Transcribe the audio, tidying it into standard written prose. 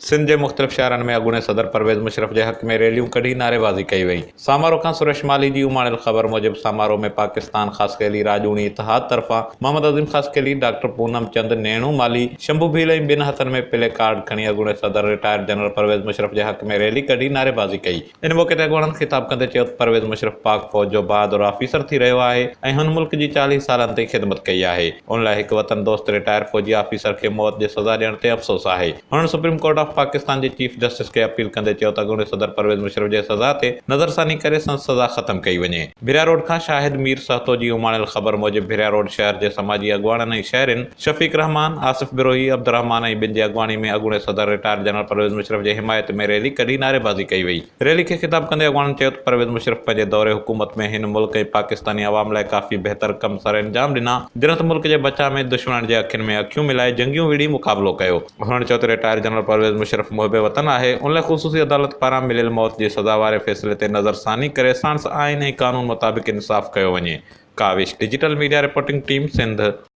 سنڌ جي مختلف شهرن ۾ اڳوڻي صدر پرويز مشرف جي حق ۾ ريليون ڪڍي نعريبازي ڪئي وئي. سامارو کان سريش مالهي جي اماڻيل خبر موجب سامارو ۾ پاڪستان خاصخيلي راڄوڻي اتحاد طرفان محمد عظيم خاصخيلي، ڊاڪٽر پونم چند، نيڻو مالهي، شنڀو ڀيل ۽ ٻين هٿن ۾ پلي ڪارڊ کڻي اڳوڻي صدر رٽائرڊ جنرل پرويز مشرف جي حق ۾ ريلي ڪڍي نعريبازي ڪئي. ان موقعي تي اڳواڻن خطاب ڪندي چيو ته پرويز مشرف پاڪ فوج جو بهادر آفيسر ٿي رهيو آهي ۽ هن ملڪ جي 40 سالن تائين خدمت ڪئي آهي ان لاء هڪ وطن دوست رٽائر فوجي آفيسر کي موت جي سزا ڏيڻ تي افسوس آهي. هنن سپريم ڪورٽ آف پاڪستان جي چيف جسٽس کي اپيل ڪندي چيو ته اڳوڻي صدر پرويز مشرف جي سزا تي نظرثاني ڪري سندس سزا ختم ڪئي وڃي. ڀريا روڊ کان شاهد مير سهتو جي اماڻيل خبر موجب ڀريا روڊ شهر جي سماجي اڳواڻن ۽ شهرين شفيق رحمان، آصف بروهي، عبدالرحمان ۽ ٻين جي اڳواڻي ۾ اڳوڻي صدر رٽائرڊ جنرل پرويز مشرف جي حمايت ۾ ريلي ڪڍي نعريبازي ڪئي وئي. ريلي کي خطاب ڪندي اڳواڻن چيو ته پرويز مشرف پنهنجي دور حڪومت ۾ هن ملڪ ۽ پاڪستاني عوام لاء ڪافي بهتر ڪم سرانجام ڏنا، جڏهن ته ملڪ جي بچاء ۾ دشمنن جي اکين ۾ اکيون ملائي جنگيون وڙهي مقابلو ڪيو. هنن چيو ته رٽائر جنرل پرويز مشرف محب وطن آهي، ان لاء خصوصي عدالت پاران مليل موت جي سزا واري فيصلي تي نظرثاني ڪري ساڻس آئين ۽ قانون مطابق انصاف ڪيو وڃي. Kawish, digital media reporting team, Sindh.